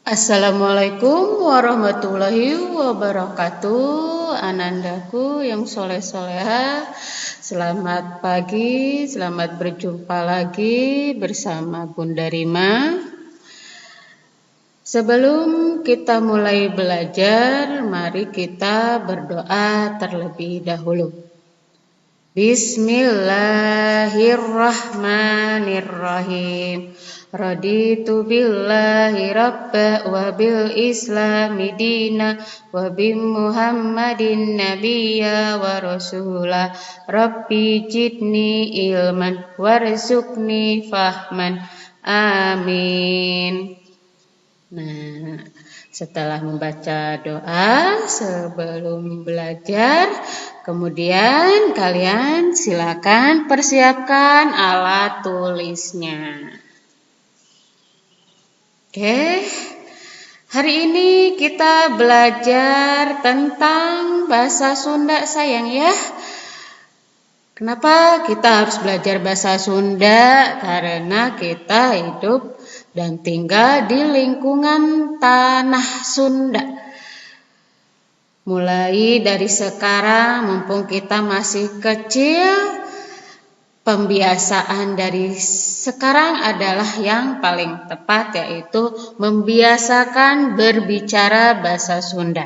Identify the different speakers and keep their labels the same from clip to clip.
Speaker 1: Assalamualaikum warahmatullahi wabarakatuh. Anandaku yang soleh-soleha, selamat pagi, selamat berjumpa lagi bersama Bunda Rima. Sebelum kita mulai belajar, mari kita berdoa terlebih dahulu. Bismillahirrahmanirrahim. Raditu billahi rabba wa bil islami dina wa bi Muhammadin nabiyya wa rasula. Rabbi jidni ilman warzuqni fahman. Amin. Nah, setelah membaca doa sebelum belajar, kemudian kalian silakan persiapkan alat tulisnya. Oke, hari ini kita belajar tentang bahasa Sunda, sayang ya. Kenapa kita harus belajar bahasa Sunda? Karena kita hidup dan tinggal di lingkungan tanah Sunda. Mulai dari sekarang, mumpung kita masih kecil, pembiasaan dari sekarang adalah yang paling tepat, yaitu membiasakan berbicara bahasa Sunda.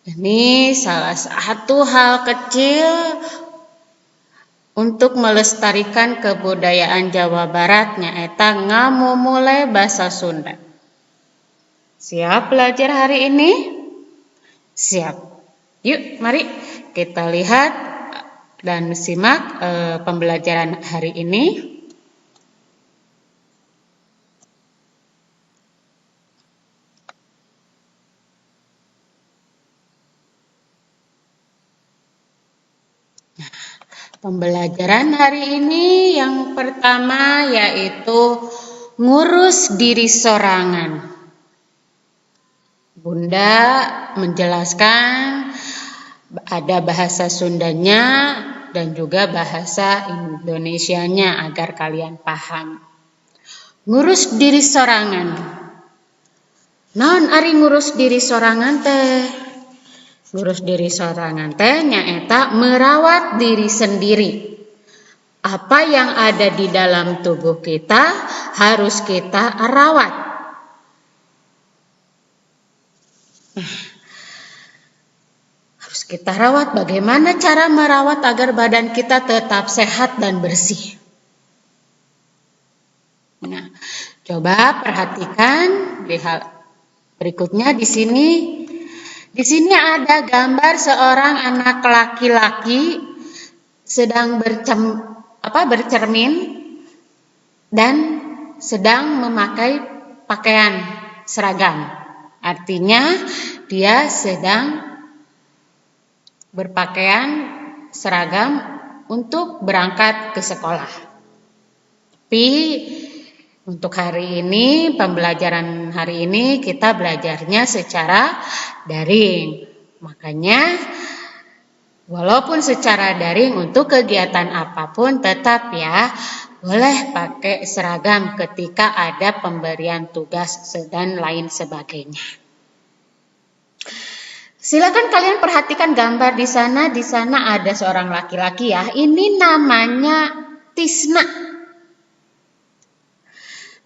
Speaker 1: Ini salah satu hal kecil untuk melestarikan kebudayaan Jawa Barat, nyaeta ngamumule bahasa Sunda. Siap belajar hari ini? Siap. Yuk, mari kita lihat dan simak pembelajaran hari ini. Nah, pembelajaran hari ini yang pertama yaitu ngurus diri sorangan. Bunda menjelaskan ada bahasa Sundanya dan juga bahasa Indonesianya agar kalian paham. Ngurus diri sorangan. Naon ari ngurus diri sorangan teh? Ngurus diri sorangan teh nyaeta merawat diri sendiri. Apa yang ada di dalam tubuh kita harus kita rawat. Nah, harus kita rawat. Bagaimana cara merawat agar badan kita tetap sehat dan bersih? Nah, coba perhatikan di hal berikutnya di sini. Di sini ada gambar seorang anak laki-laki sedang bercermin dan sedang memakai pakaian seragam. Artinya dia sedang berpakaian seragam untuk berangkat ke sekolah. Tapi untuk hari ini, pembelajaran hari ini kita belajarnya secara daring. Makanya walaupun secara daring untuk kegiatan apapun tetap ya boleh pakai seragam ketika ada pemberian tugas dan lain sebagainya. Silakan kalian perhatikan gambar di sana. Di sana ada seorang laki-laki ya. Ini namanya Tisna.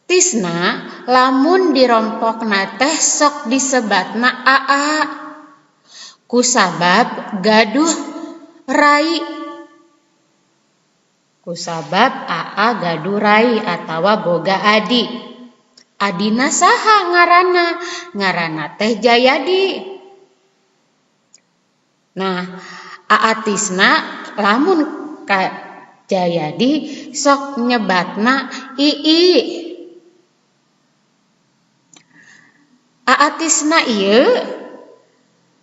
Speaker 1: Tisna lamun dirompokna teh sok disebatna aa. Kusabab gaduh rai. Kusabab aa gaduh rai atawa boga adi. Adina saha ngaranna? Ngaranna teh Jayadi. Nah, Aa Tisna lamun ka Jayadi sok nyebatna ii. Aa Tisna ieu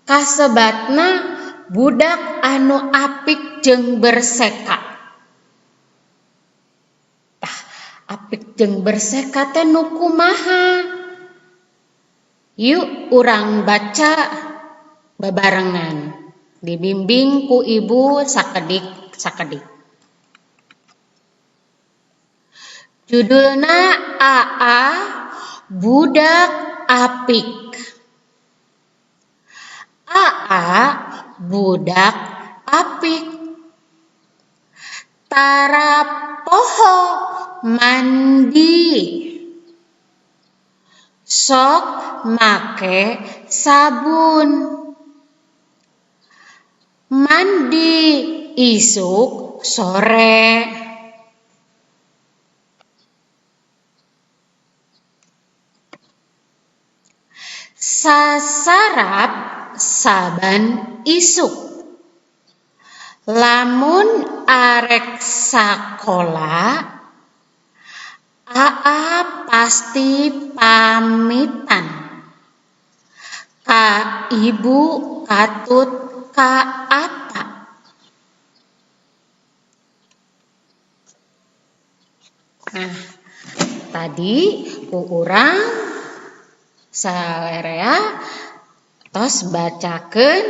Speaker 1: kasebatna budak anu apik jeung berseka. Tah, apik jeung berseka teh nu kumaha? Yuk urang baca bebarengan. Dibimbing ku ibu sakedik-sakedik. Judulna AA budak apik. Aa budak apik. Tara poho mandi. Sok make sabun. Mandi isuk sore. Sasarap saban isuk. Lamun arek sakola, Aa pasti pamitan ka ibu katut ka apa. Nah, tadi ku urang salerea tos bacakeun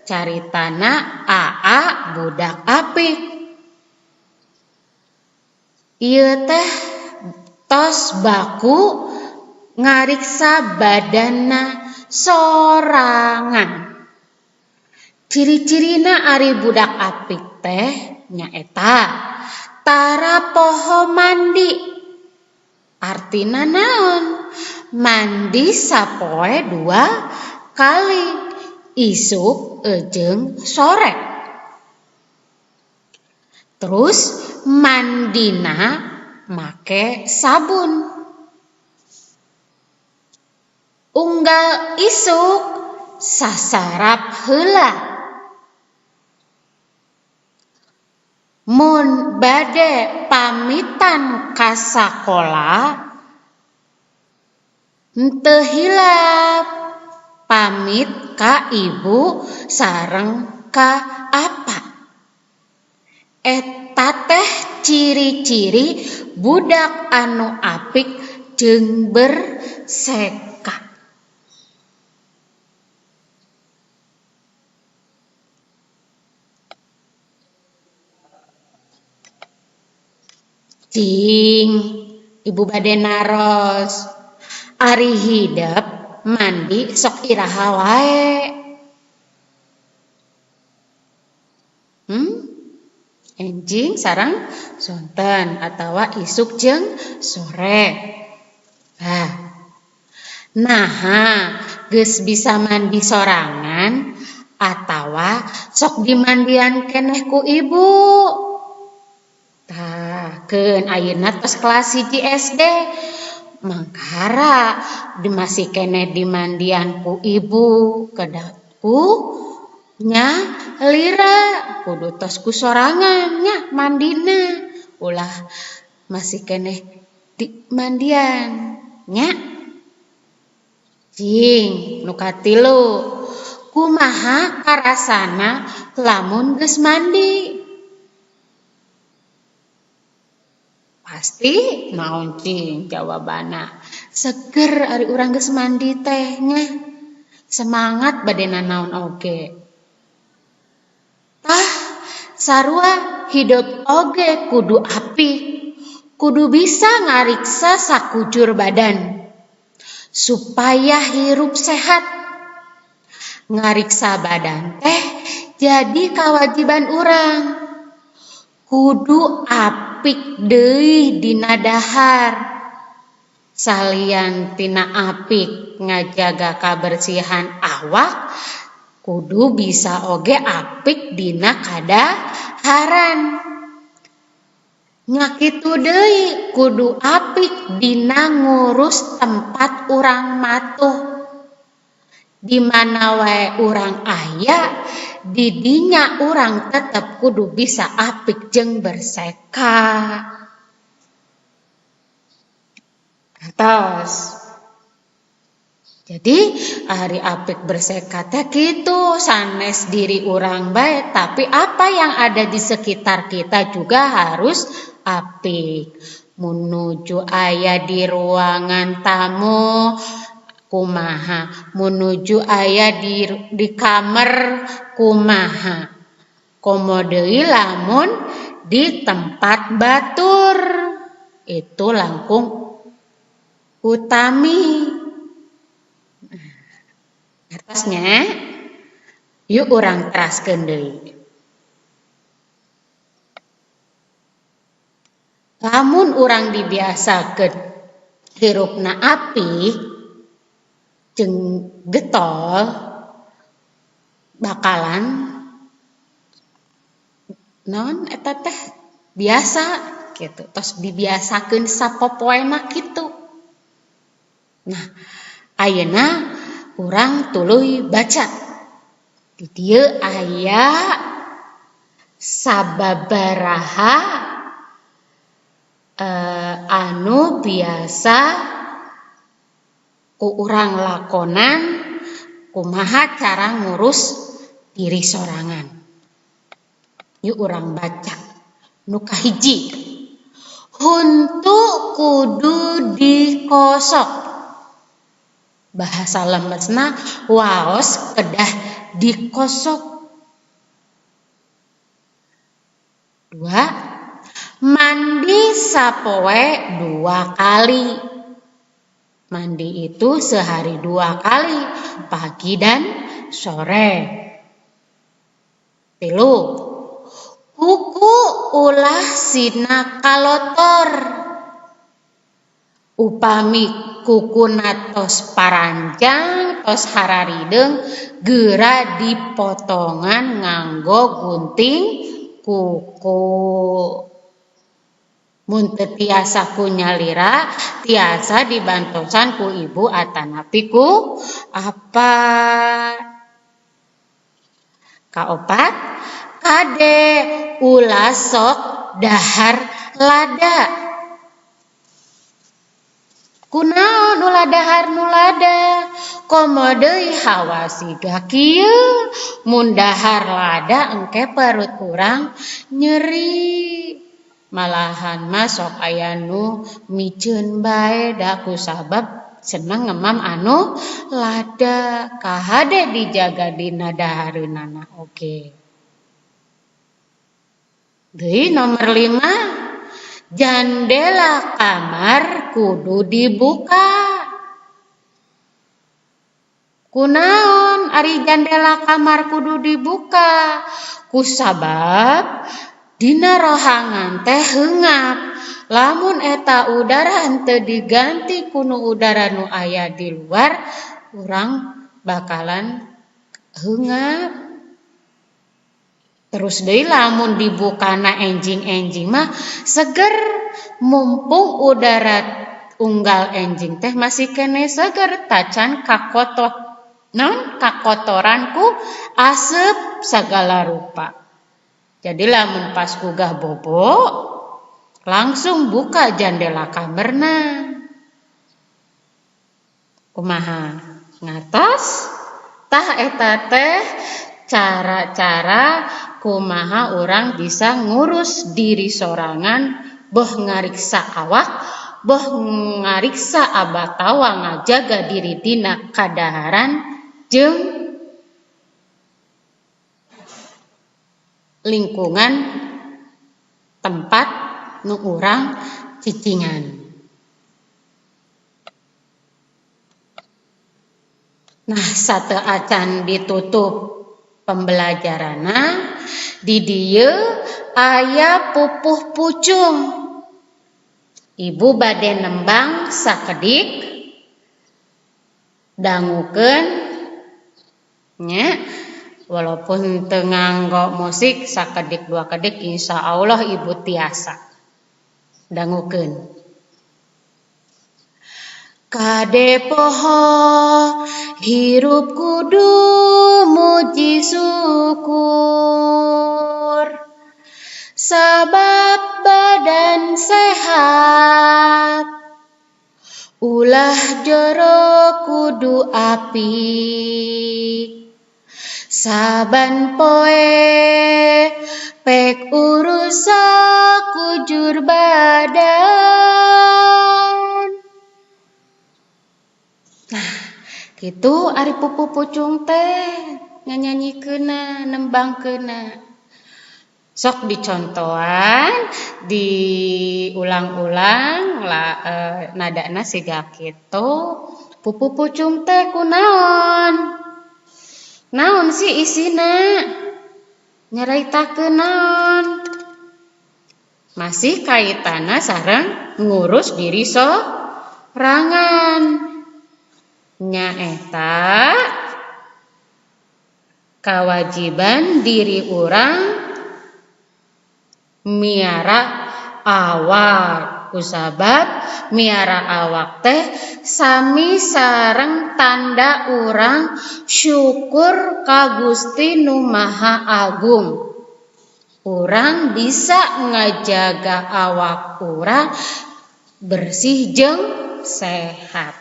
Speaker 1: caritana Aa budak apik. Ieu teh tos baku ngariksa badanna sorangan. Ciri-cirina ari budak apik teh nyaeta tara poho mandi. Artina naon? Mandi sapoe 2 kali, isuk jeung sore. Terus mandina make sabun. Unggal isuk sasarap heula. Mun bade pamitan ka sakola henteu hilap pamit ka ibu sareng ka apa. Eta teh ciri-ciri budak anu apik jeung berseka. Cing, ibu bade naros. Ari hidep mandi sok iraha wae. Enjing sareng sonten atawa isuk jeung sore. Naha geus bisa mandi sorangan atawa sok dimandian keneh ku ibu. Tah, keun ayeuna tos kelas 1 SD. Mangkara masih keneh dimandian ku ibu, kedah ku nya lira kudu tos ku sorangan nya mandina, ulah masih keneh dimandian nya. Cing, nu katilu, kumaha karasana lamun geus mandi? Pasti naon cing jawabana? Seger ari urang geus mandi teh nya. Semangat bade nanaon oge. Tah, sarua hidup oge kudu apik, kudu bisa ngariksa sakujur badan supaya hirup sehat. Ngariksa badan teh jadi kewajiban urang. Kudu apik deui dina dahar. Salian tina apik ngajaga kabersihan awak, kudu bisa oge apik dina kadaharan. Nya kitu deui kudu apik dina ngurus tempat urang matuh. Di mana wae urang aya, di dinya urang tetep kudu bisa apik jeung berseka. Atos. Jadi ari apik berseka teh kitu, sanes diri urang bae, tapi apa yang ada di sekitar kita juga harus apik. Menuju aya di ruangan tamu kumaha, menuju aya di kamar kumaha. Komo deui lamun di tempat batur itu langkung utami. Atasnya yuk urang teraskeun deui. Lamun urang dibiasakeun hirupna apik jeung getol bakalan naon eta teh biasa gitu, tos dibiasakeun sapopoena kitu. Nah, ayeuna urang tuluy baca. Di dieu aya sababaraha anu biasa ku urang lakonan kumaha cara ngurus diri sorangan. Yuk urang baca. Nu kahiji, huntu kudu dikosok. Bahasa lemesna waos kedah dikosok. 2, mandi sapoe 2 kali. Mandi itu sehari 2 kali, pagi dan sore. 3, kuku ulah sina kalotor. Upami kukuna tos paranjang, tos hararideung, geura dipotongan nganggo gunting kuku. Mun teu tiasa ku nyalira, tiasa dibantosan ku ibu atanapi ku apa. Kaopat, kade ulah sok dahar lada. Kunaon ulah dahar nu lada? Komo deui hawa siga kieu, mun dahar lada engke perut urang nyeri. Malahan mah sok aya nu miceun bae da kusabab seneng ngemam anu lada. Kahade dijaga dina dahareunana oge. Deui nomor 5, jandela kamar kudu dibuka. Kunaon ari jandela kamar kudu dibuka? Kusabab dina rohangan teh heungap. Lamun eta udara henteu diganti ku nu udara nu aya di luar, urang bakalan heungap. Terus deui lamun dibukana enjing-enjing mah seger, mumpung udara unggal enjing teh masih keneh seger tacan kakotor naon kakotoran ku aseup sagala rupa. Jadi lamun pas gugah bobo langsung buka jandela kamarna. Kumaha ngatos? Tah eta teh cara-cara kumaha orang bisa ngurus diri sorangan, boh ngariksa awak, boh ngariksa abatawa ngajaga diri dina kadaharan jeung lingkungan tempat nu urang cicingan. Nah, sateuacan ditutup pembelajaranna di dieu aya pupuh pucung. Ibu bade nembang sakedik dangukeun nya, walaupun teu nganggo musik sakedik dua kedik insyaallah ibu tiasa dangukeun. Kade poho hirup kudu muji syukur, sabab badan sehat, ulah jero kudu apik. Saban poe pek urus sakujur badan. Nah, kitu ari pupuh pucung teh nyanyanyikeunna, nembangkeunna. Sok dicontohan, diulang-ulang lah, nadana siga kitu. Pupuh pucung teh kunaon? Naon sih isina? Nyaritakeun naon? Masih kaitana sareng ngurus diri sorangan. Nyaeta kewajiban diri urang miara awak. Kusabab miara awak teh sami sareng tanda urang syukur ka Gusti Nu Maha Agung. Urang bisa ngajaga awak urang bersih jeung sehat.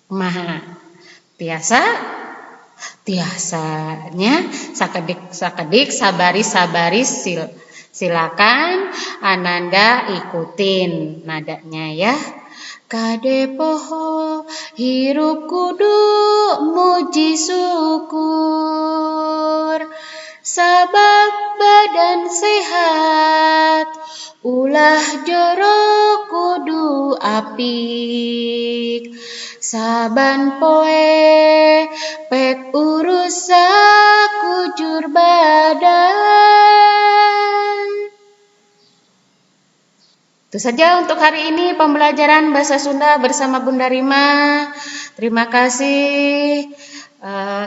Speaker 1: Maha tiasa tiasanya sakedik-sakedik, sabaris-sabaris, silakan Ananda ikutin nadanya ya. Kade poho hirup kudu muji syukur, sabab badan sehat ulah jorok kudu apik. Saban poe pek urus sakujur badan. Itu saja untuk hari ini pembelajaran bahasa Sunda bersama Bunda Rima. Terima kasih.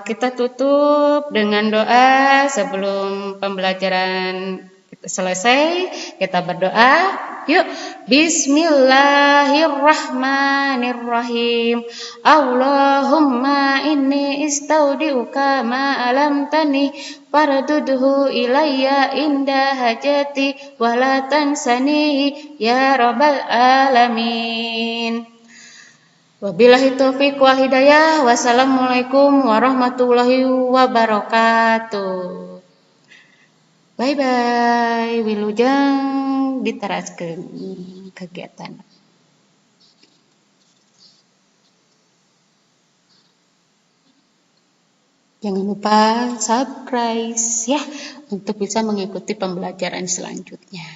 Speaker 1: Kita tutup dengan doa sebelum pembelajaran selesai. Kita berdoa. Yuk, bismillahirrahmanirrahim. Allahumma inni istaudiuka ma alamtani fardudhu ilayya inda hajati wala tansani ya rabbal alamin. Wabillahi taufiq wal hidayah. Wassalamualaikum warahmatullahi wabarakatuh. Bye bye, wilujeng diteraskeun kegiatan. Jangan lupa subscribe ya untuk bisa mengikuti pembelajaran selanjutnya.